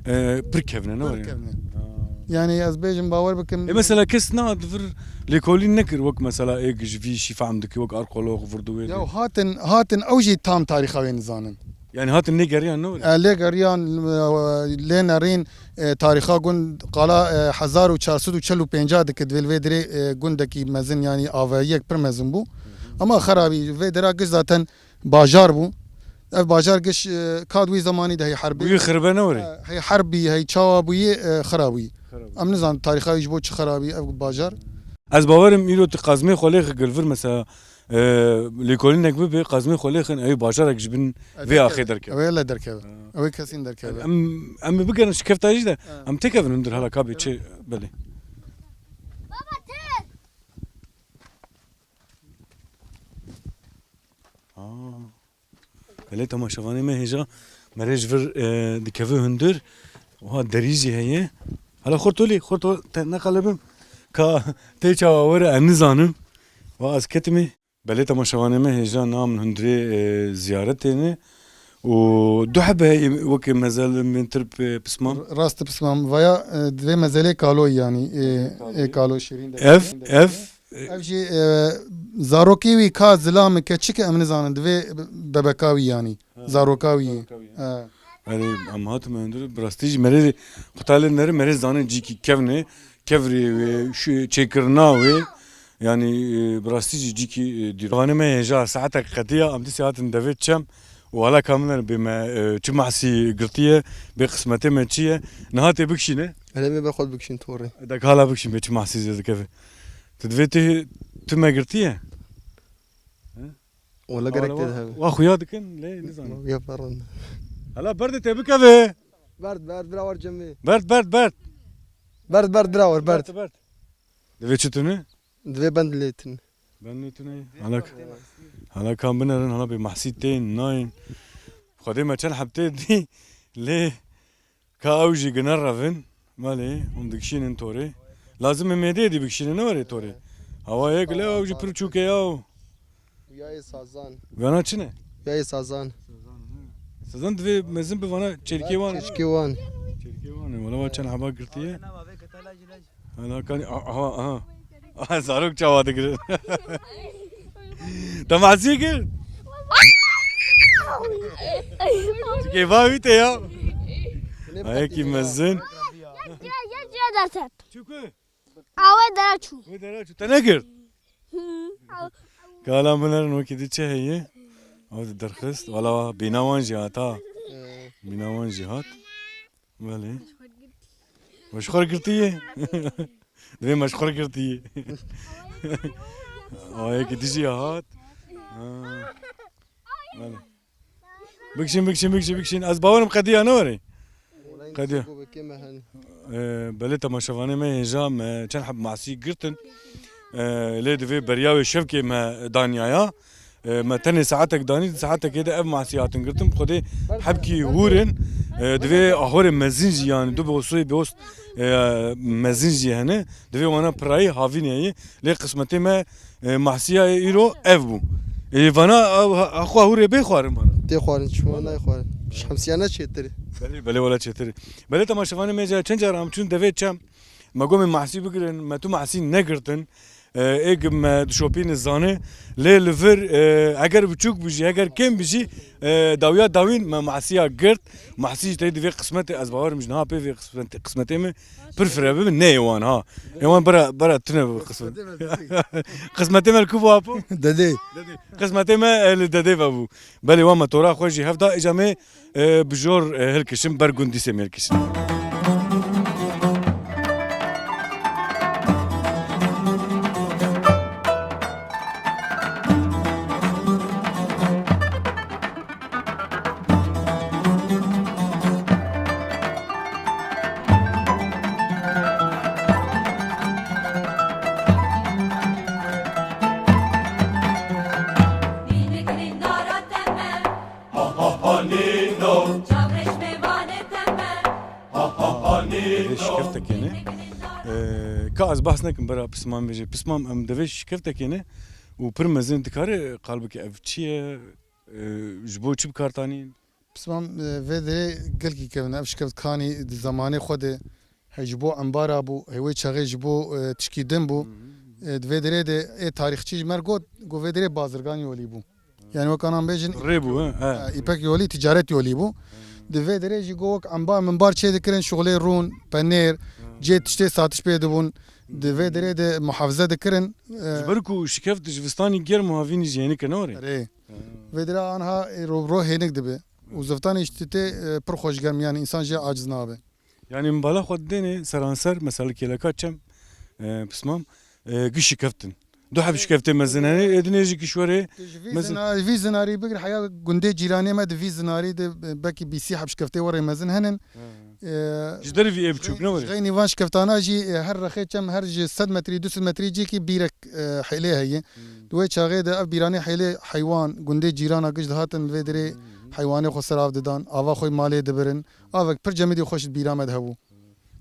e, pir kevne, ne Pir were? kevne. Ha. Yani ez bêjim bawer bikim. E, mesela kes na di vir lêkolîn nekir wek mesela ê ji vî şî fehm dike wek arkeolog, virdu wê Ya de. hatin, hatin ew jî tam tarîxa wê nizanin. Yani hatin lê geriyan ne were? E, lê geriyan, e, lê nerîn, e, tarîxa gund qala, e, hezar û çar sed û çel û pênc dike, divê li vê dirê, e, gundekî mezin, yani avayiyek pir mezin bû. Ama xerabî vê dira giş zaten bajar bû. Ev bajar giş, e, ka di wî zemanî de hey herbê. Bûyî xiribe ne were? E, hey herbî, hey çawa bûyî, e, xera bûyî. Xera bûyî. Em nizan tarîxa wî ji bo çi xera bûyî ev bajar. Ez bawer im îro tu qazmê xwe lêxi gilvir mesela, e, lêkolînek bibe, qazmê xwe lêxin, ew bajarek ji bin vê axê derkeve. Ew ê le derkeve. Ha. Ew ê kesîn derkeve. Em, em ê bigerin şikefta jî de, Ha. em têkevin hundir hala ka bê çi belê. Aa. Belê temaşevanê me hêja merê ji vir, e, dikeve hundir. Wiha derî jî heye. Hala xorto lê, xorto te neqelibim. Ka tê çawa were em nizanim. Wa ez ketime. Belê temaşevanê me hêja nam hundirê, e, ziyaretê ne. Û du hebe heye weke mezel min tir p-, pismam. Rast pismam. Vaya, e, divê mezelê kaloy yani. E, Kaloy. e, kalo şirîn de. Ev, ev, Ev jî, e, zarokê wî ka zilam e, keçik e, em nizanin, divê bebeka wî yanî, Ha, zaroka wî. zaroka wî, ha. Ha. Erê, em hatime hundir, bi rastî jî merê, qutalê nere merê zanin cîkî kevne, kevrê wê, şu çêkirina wê, yanî, e, bi rastî jî cîkî, e, dîr. Vanê me hêja saetek qetiya, em dîsê hatin devê çem û hala ka min bê me, e, çi mahsî girtiye, bê qismetê me çi ye, niha tê bikişîne. Erê me be xwe bikişîn torê. Dek hala bikişîn bê çi mahsî zê dikeve. Tu divê tu, tu me girtiye? He? Wala gerek Wala tê wa, de hebe. wa xuya dikin, lê nizanim. Ya ferran. Hala berde tê bikeve. Berd, berd, bira war cemê. Berd, berd, berd. Berd, berd, bira war, berd. Berd, berd. Divê çi tune? Divê bend lê tune. Bend lê tune. Hala, hala kan binerin, hala bê mahsî tên, nayên. Xwedê me çend heb tê dî. Lê Ka ew jî gine revin, belê, hûn dikişînin torê. Lazim e mêdeyê dî bikişînin, ne were torê. Hewa yek le ew jî pir çûk e ya. Yayê sazan. Vena çi ne? Yayê sazan. Sazan divê mezin bi vana çêlkê wan. Çêlkê wan. Çêlkê wan e, wala wa çend heba girtiye. Hala kanî, a-, aha, aha. Aha, zarok çawa digirin. Te masî kir? Kêfa wî te ya. Ayekî mezin. Çuku? Awe dera çû. Wê dera çû. Te nekir? Hı. Kala min erin wekî di çi heye? Ew di derxist. Wala bîna wan jî hat ha. Bîna wan jî hat. Belê. Me ji xwe girtiye. Divê me ji xwe girtiye. Ayekî dijî ya hat. Ha. Belê. Bikişin, bikişin, bikişin, bikişin. Ez bawerim qediya ne were. Qediya. Ee, belê temaşevanê me hêja me çend heb masî girtin. Ee, lê divê beriya wê şevkê me daniyaya. E, me tenê saetek danî, di saetekê de ev masî hatin girtin. Xwedê hebkî hûr in. E, divê ahorê mezin jî, yani du bosoyê bost, e, mezin jî hene. Divê wana pirayî havîn heye. Lê qismetê me, e, mahsiya ê îro ev bû. E, vana, e, ha-, ha xwe hûrê bê xwarin vana. Tê xwarin, çima nayê xwarin? Ji hemsiyana çêtir e. Belê, belê, wela çêtir e. Belê, temaşevanê me, ca çend cara em çûn devê çem. Me got me mahsî bigirin, me tu mahsî negirtin. E, ê gi me dişopîne zanê. Lê li vir, e, eger biçûk bijî, eger kêm bijî, e, dawiya dawîn me mahsiya girt. Mahsî jî tey di vê qismetê, ez bawerim ji niha pê vê qismetê, qismetê me pir fireh bibe, ne ê wan ha. Ê wan bera, bera tune bi qismet. Qismetê me li ku bû apo? Dedê. Dedê. Qismetê me, e, li dedê ve bû. Belê, wan me tora xwe jî hev da, îca me, e, bi jor, e, hilkişin, ber gund dîsê me hilkişin. Devê şikeftekê ne. Ee, ka ez behs nekim bera pismam bêje. Pismam em devê şikeftekê ne û pir mezin dikare qal bike ev çi ye? Ee, ji bo çi bi kar tanîn? Pismam, e, vê derê gelkî kevin. Ev şikeft kanî di zemanê xwe de he ji bo embara bû, he wê çaxê ji bo, e, tişkî din bû. Hı hı. E, di vê derê de ê tarîxçî ji me re got, got vê derê bazirgan yolî bû. Yani wek anan bêjin, rê bû, he, he. E, îpek yolî, ticaret yolî bû. Hı. Di vê derê jî got wek embar mimbar çê dikirin, şixulê rûn, penêr, hı, cê tiştê satiş pê dibûn. Di vê derê de muhafize dikirin. E, ji ber ku şikeft di zivistanî germ û havînî jî hênik e, ne were? Erê. Hı. Vê derê anha, e, ro, ro hênik dibe. Û zivistanê jî tê, e, pir xweş germ, yani însan jê aciz nabe. Yani min bala xwe didêne seranser, mesela kêleka çem, e, pismam, e, giş şikeftin. Du heb şikeftê mezin hene, ê dinê jî kişwerê. Tu ji vî mezin zina-, vî zinarî bigir, heya gundê cîranê me di vî zinarî de, e, belkî bîsî heb şikeftê werê mezin henin. He. E, ji derî vî ê biçûk ne werê? Ji xeynî van şikeftana jî, e, her rexê çem, her ji sed metrî, du sed metrî cîkî bîrek, e, hêlê heye. Hmm. Di wê çaxê de ev bîranê hêlê heywan, gundê cîrana giş dihatin li vê derê, hmm, heywanê xwe ser av didan, ava xwe malê dibirin. Avek pir cemidî xweş di bîra me de hebû.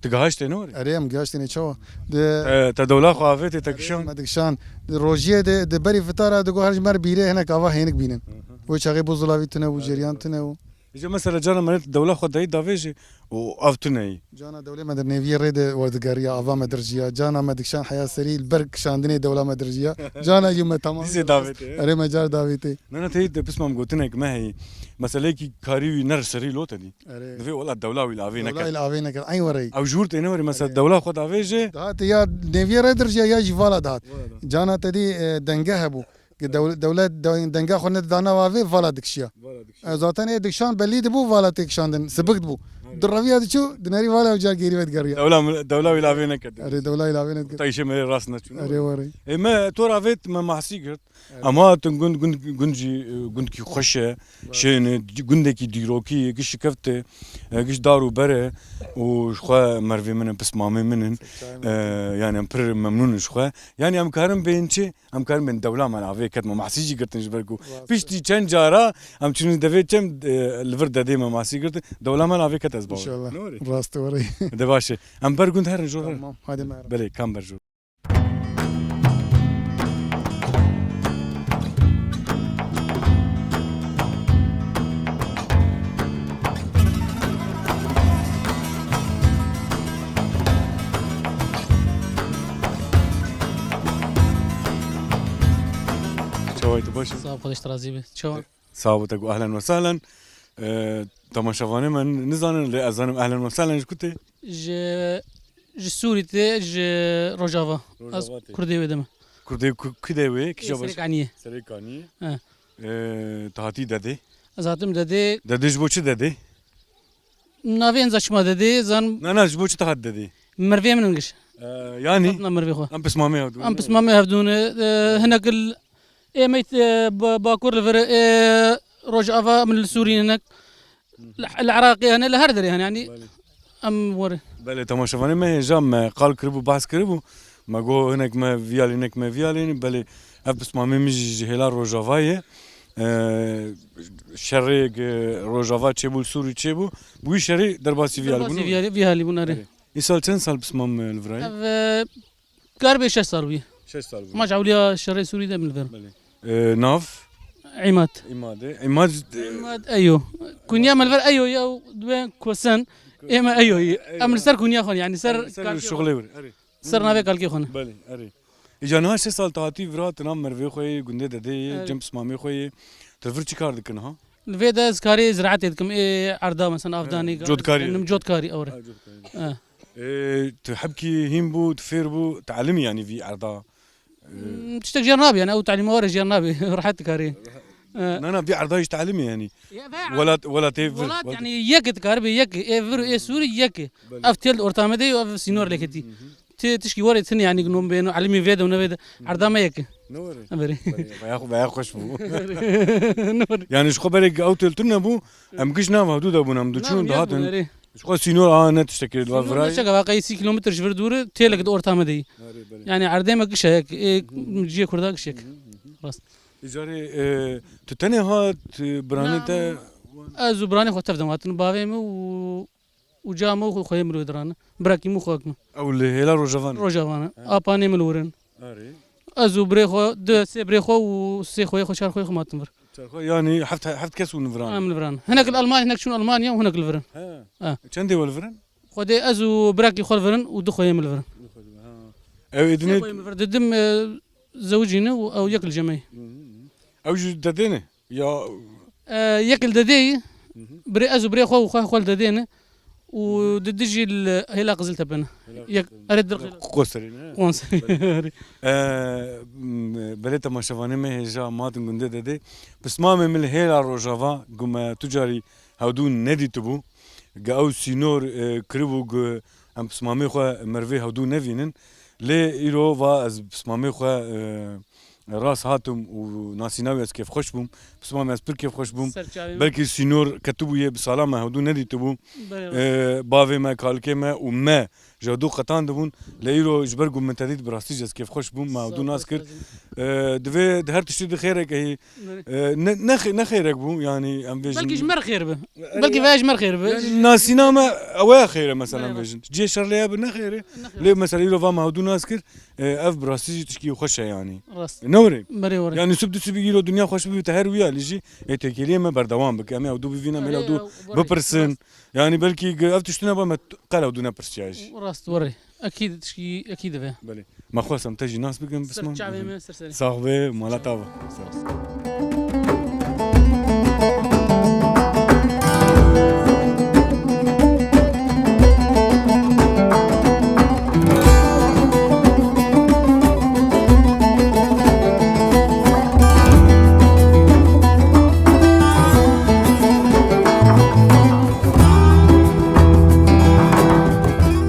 Tu gihaştê ne werê? Erê, em gihaştêne çawa? Di, e, te dewla xwe avêtê, te kişan? Me dikişan. Di rojiyê de, di berî fitara digot her ji me re bîrê hinek ava hênik bînin. Hı hı. Wê çaxê bû zilavî tune bû, erê, ceryan tune bû. Îca mesela cana me dewla xwe dayî davêjê û av tune yî. Cana dewlê me di nêviyê rê de werdigeriya, ava me dirjiya. Cana me dikişan heya serî li ber kişandinê dewla me dirjiya. Cana yû me tamam. Dîsê davêtê. Erê me car davêtê. Nana teyî de pismam gotinek me heyî. Meseleyekî karî wî ner serî lo te dî. Erê. Divê wela dewla wî li avê neket. Dewla wî li avê neket. Eyn werê. Ew ji wir tê ne werê, mesela, erê, dewla xwe davêje. Dihat ya nêviyê rê dirjiya ya jî vala dihat. Vala dihat. Cana te dî, e, denge hebû. Ki dew-, dewlet de-, denga xwe nedida nav avê, vala dikişiya. Vala dikişiya. E, zaten ê dikişan bellî dibû, vala tê kişandin. Sibik dibû. Erê. Direviya diçû, dinerî vala ew car gêrî vedigeriya. Dewla, dewla wî li avê neket. Erê, dewla wî li avê neket. Tayşê me rê rast neçûn. Erê werê. E, me tor avêt, me mahsî girt. Em hatin gund, gund, gund jî, e, gundkî xweş e, şên e, gundekî dîrokî ye, giş şikeft e, e, giş dar û ber e û ji xwe mervê min in, pismamê min in. E, yani em pir memnûn in ji xwe. Yani em karin bên çi? Em karin bên dewla me avê ket me mahsî jî girtin ji ber ku piştî çend cara em çûnin devê çem, e, li vir dedê me mahsî girtin. Dewla me avê ket ez bawer. İnşallah. Ne were? Rast were. De baş e. Em ber gund herin jor herin. Tamam. Hadi merhaba. Belê, kam ber jor. Çaway tu baş e? Sağ ol, Xwedê ji te razî be. Çawa? Sağ ol, te got ehlen ve sehlen. Ee, temaşevanê me nizanin, lê ez zanim ehlen ve sehlen ji ku tê? Ji, ji Sûrî tê, ji Rojava. Rojava tê. Ez Kurdê wê de me. Kurdê ku-, ku de wê? Kîja baş? Serêkaniyê. Serêkaniyê. He. Ee, tu hatî dedê? Ez hatim dedê. Dedê ji bo çi dedê? Navê enza çima dedê, zan. Na, na, ji bo çi tu hat dedê? Mervê min in giş. Ee, yani? Hatina mervê xwe. Em pismamê hevdû ne? Em pismamê hevdû ne. Ee, hinek il-, ê me, e, ba-, Bakur li vir, e, Rojava min li Sûrî hinek. Li, li Iraqê hene, li her derê hene, yani. Belê. Em were. Belê, temaşevanê me hêja me qal kiribû, behs kiribû. Me got hinek me viyalê, hinek me viyalê, belê ev pismamê min jî ji hêla Rojava ye. Ee, şerê, e, Rojava çêbû, Sûrî çêbû. Bi wî şerê derbasî viyalî bûn. Derbasî viyalî, viyalî bûn, erê. Erê. Îsal çend sal pismam, e, li vir e? Ev, e, Kar bê şeş sal bûye. Şeş sal bûye. Ma ji ewliya şerê Sûrî de min li vir. Belê. Ee, nav? Îmad. Îmad e. Îmad, e, Îmad Eyo. Kunya me li vir Eyo ye û dibê Kosen. Ê me Eyo ye. Eyo. Em li ser kunya xwe ne, yanî ser Ser kalkê xwe. Şuxulê wir. Erê. Ser navê kalkê xwe ne. Belê, erê. Îca niha şeş sal te hatî vira, tu nav mervê xwe yê, gundê dedê yê, Erê. cem pismamê xwe yê. Tu vir çi kar dikin ha? Li vê de ez karê ziraetê dikim, ê erda mesela avdanê, Cotkarî. Nim cotkarî ewre. Ha, cotkarî. Ha. Ê, tu hebkî hîn bû, tu fêr bû, tu elimî yanî vî erda? Hmm, tiştek jêr nabe, yani ew talîma were jêr nabe, rehet dikarî. Rehet. Ee. Na, na, vî erda jî telimî yani. Ya, ve Welat, welatê vir, Welat, welat- yani yek dikaribe yek, ê vir û ê sûrî yek. Belê. Ev têl ortamê de û ev sînor lêketî. Hı hı. Tê tişkî were tine yani, nom bêno, elimî vê de û ne vê de. Hı hı. Erda me yek. Ne were? Verê. Belê, veya xwe, veya xweş bû. Ne were. Yani ji xwe berê ew têl tune bû, em giş nav hevdû de bûn, em Na, diçûn, yek dihatin. bû, erê. Ji xwe sînor a ne tiştekê li Sînor vir ne çeka, va qey sî kilometre ji vir dûr e, têlek di orta me de yî. Erê, belê. Yani erdê me giş e yek, ê, Hı hı. cihê Kurda giş yek. Hı hı, hı hı. Rast. Îcarê, e, tu tenê hat, e, biranê Na, te? Ez û biranê xwe tev de hatin. Bavê min û, û ca min û xweyê min li wê diran. Birakî min û xwek min. Ew li hêla Rojava ne? Rojava ne. He. Apanê min li wir in. Erê. Ez û birê xwe, du, sê birê xwe û sê xweyê xwe, çar xweyê xwe hatin vir. Çar xwe, yanî heft, heft kes bûn li viran. Em li viran. Hinek li Almanya, hinek çûn Almanya û hinek li vir in. He. He. Çendê we li vir in? Xwedê ez û birakî xwe li vir in û du xweyê min li vir in. Du xweyê, ha. Ew ê Sê dinê xweyê min li vir. Didim, e, zewicîne û ew yek li cem me ye. Hı hı hı. Ew jî dedê ne? Ya E, yek li dedê ye. Hı hı. Birê ez û birê xwe û xwe, xwe li dedê ne. Û Hı hı. di dijî li hêla Qiziltepe ne. Hêla Yek, Qiziltepe. erê dir Qo-, Qoserê ne? Qons. Belê. E, m, belê temaşevanê me hêja matin gundê dedê. Pismamê min li hêla Rojava, ku me tu carî hewdû nedîtibû. Ge ew sînor, e, kiribû, ge em pismamê xwe mervê hewdû nevînin. Lê îro va ez pismamê xwe, e, rast hatim û nasîna wî ez kêfxweş bûm. Pismamê ez pir kêfxweş bûm. Ser çavê min. Belkî sînor ketibû yê bi sala me hewdû nedîtibû. Belê. E, bavê me, kalikê me û me ji hewdû qetandibûn. Lê îro ji ber ku min te dît bi rastî jî ez kêfxweş bûm. Me hewdû nas kir. Sağ ol, sağ ol. E, divê di her tiştî di xêrek heyî. Belê. E, ne, ne xê-, ne xêrek bû, yani em vêjin. Belkî ji me re xêr bi. Erê, Belkî ya, veya ji me re xêr bi. Yani nasîna me ew ya xêr e mesela em Belê. vêjin. Cihê şer lê ya bi ne xêr e. Ne xêr. Lê mesela îro va me hewdû nas kir, e, ev bi rastî jî tişkî xweş e yani. Rast. Ne were? Berê were. Yani sib du sibî îro dinya xweş bibe te her wî alî jî, ê têkiliyê me berdewam bike. Em ê hewdû bivînin, em ê Erê, hewdû ew, were. bipirsin. Rast. Yani belkî ge-, ev tiştine ba me t-, qel hewdû nepirsiya jî. Rast were. Ekîd tişkî, ekîd dibe. Belê. Me xwestem te jî nas bikim, Ser Bisman. çavê me, ser serê. Sax be, mala te ava. Sağ ol.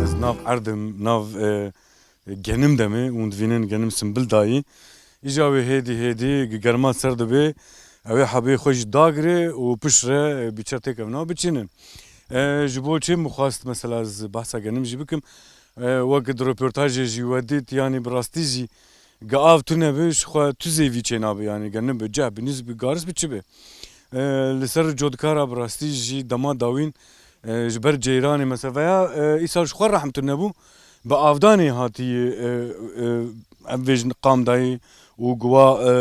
Ez nav erdim, nav, e, genim de me, hûn divînin genim simbil dayî. Îja wê hêdî hêdî gi germa ser dibe, ew ê hebê xwe jî dagire û piştre, e, bîçer têkevin û biçînin. E, ji bo çi min xwest mesela ez behsa genim jî bikim. E, wek di röportajê jî we dît, yanî bi rastî jî ge av tune be, ji xwe tu zêvî çênabe, yanî genim be, ceh be, nîsk be, garis be, çi be. E, li ser cotkara bi rastî jî dema dawîn, e, ji ber ceyranê mesela veya, e, îsal ji xwe rehm tune bû, bi avdanê hatî, e, e, em vêjin qam dayî û guwa, e,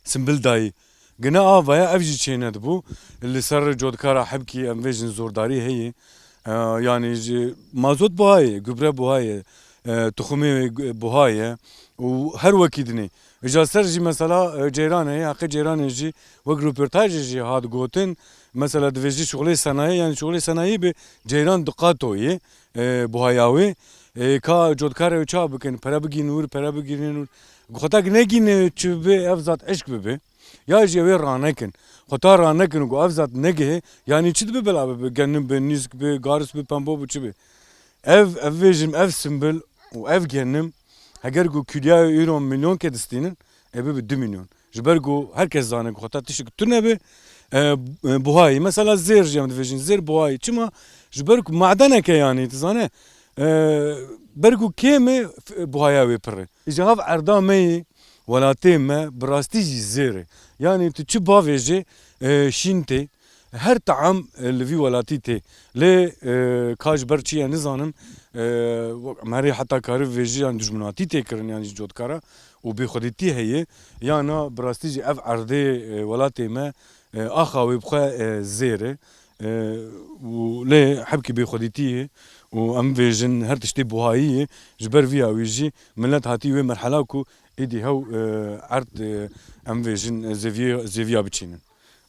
simbil dayî. Gine ava ye, ev jî çênedibû. Li ser cotkara hebkî em vêjin zordarî heye. E, yanî ji mazot buha ye, gübre buha ye, e, tuxumê gu-, buha ye û her wekî dinê. Îja ser jî mesela, e, ceyran heye, heqê ceyranê jî wek röportajê jî hat gotin. Mesela divê jî şuxulê senayê, yanî şuxulê senayê bi ceyran diqatoyê, e, buhaya wê. E, ka cotkarê wê çawa bikin, pere bigînin wir, pere bigînin wir. Xwe tak negîne çi bibe, ev zat eşk bibe. Ya jî ew ê ranekin. Xwe ta ranekin ku ev zat negihê, yanî çi dibe bela bibe, genim be, nîsk be, garis be, pembo be, çi be. Ev, ev vêjim, ev simbil û ev genim, heger ku kîlya wê îro milyonkê distînin, ê bibe du milyon. Ji ber ku her kes zane ku xwe ta tiştek tune be, e, e, buhayî. Mesela zêr jî em dibêjin, zêr buhayî. Çima? Ji ber ku madeneke yanî, tu zane, e, ber ku kêm e, f-, buhaya wê pir e. Îja hev erda me yê, welatê me bi rastî jî zêr e. Yanî tu çi bavêjê, e, şîn tê, Her taam, e, li vî welatî tê. Lê, e, ka ji ber çi ye nizanim, e, wek em herê heta karî vêjî yan dijminatî tê kirin yan jî cotkara û bêxwedîtî heye. Yana bi rastî jî ev erdê, e, welatê me, e, axa wê bi xwe, e, zêr e. E, û lê hebkî bêxwedîtî ye û em vêjin her tiştê buhayî ye. Ji ber viya wî jî milet hatî wê merhela ku êdî hew, e, erd, e, em vêjin, e, zêviyê, zêviya biçînin.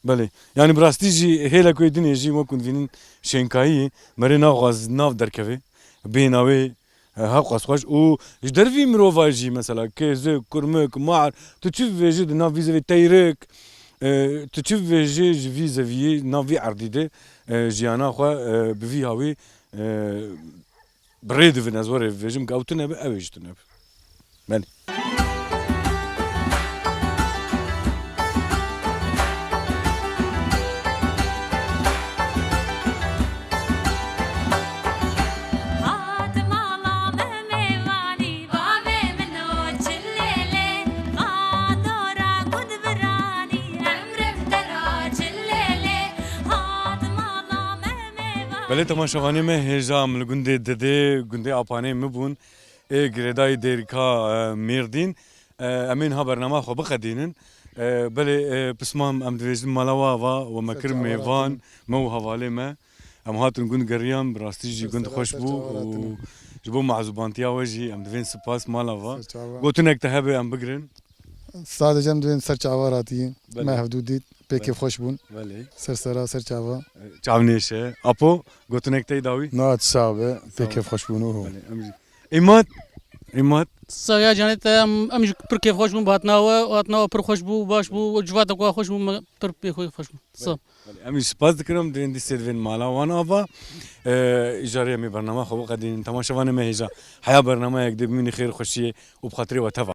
Belê. Yanî bi rastî jî hêlek wê dinê jî wekû divînin şênkayî ye. Merê naxwaz nav derkeve. Bêhna wê, e, hewqas xweş. Û ji dervî mirova jî mesela kêzik, kurmik, mar, tu çi vêjî di nav vî zevê teyrik, e, tu çi vêjî ji vî zeviyê nav vî erdî de, e, jiyana xwe, e, bi vî hawî, e, bi rê divin, ez werê bibêjim, ku ew tune be, ew ê jî tune be. Belê. Hat mala me mêvanî, bavê min o çilêlê, qadora gund viranî, emrim te ra çilêlê. Hat mala me mêvanî. Belê temaşevanê me, hêja em li gundê Didê, gundê Apanê min bûn. Ê girêdayî Dêrika, e, Mêrdîn. E, em ê niha bernama xwe biqedînin. E, belê, e, pismam em dibêjin mala we ava, we me kir mêvan, me û hevalê me. Em hatin gund geriyan, bi rastî jî gund xweş bû û ji bo mezûbantiya we jî em divên spas mala va. Gotinek te hebe em bigirin. Sadece em divên ser çava ratiyî. Belê. Me hevdû dît, pê kêf xweş bûn. Belê. Ser sera, ser çava. Çav nêşe. Apo, gotinek te dawî? Na, tu sax be, pê kêf xweş bûn, oho. Belê, em jî. Îmat, Îmat. Sax ya canê te, em, em jî pir kêf xweş bûn, bi hatina we, hatina we pir xweş bû, baş bû, û civatek we xweş bû, me pir pê xwe xweş bûn. Sax. Belê, em jî spas dikin, em divên dîsê divên mala wan ava. Ee, îcarê em ê bernama xwe biqedînin. Temaşevanê me hêja. Heya bernameyek dê bimînî xêr xweşiyê û bi xatirê we teva.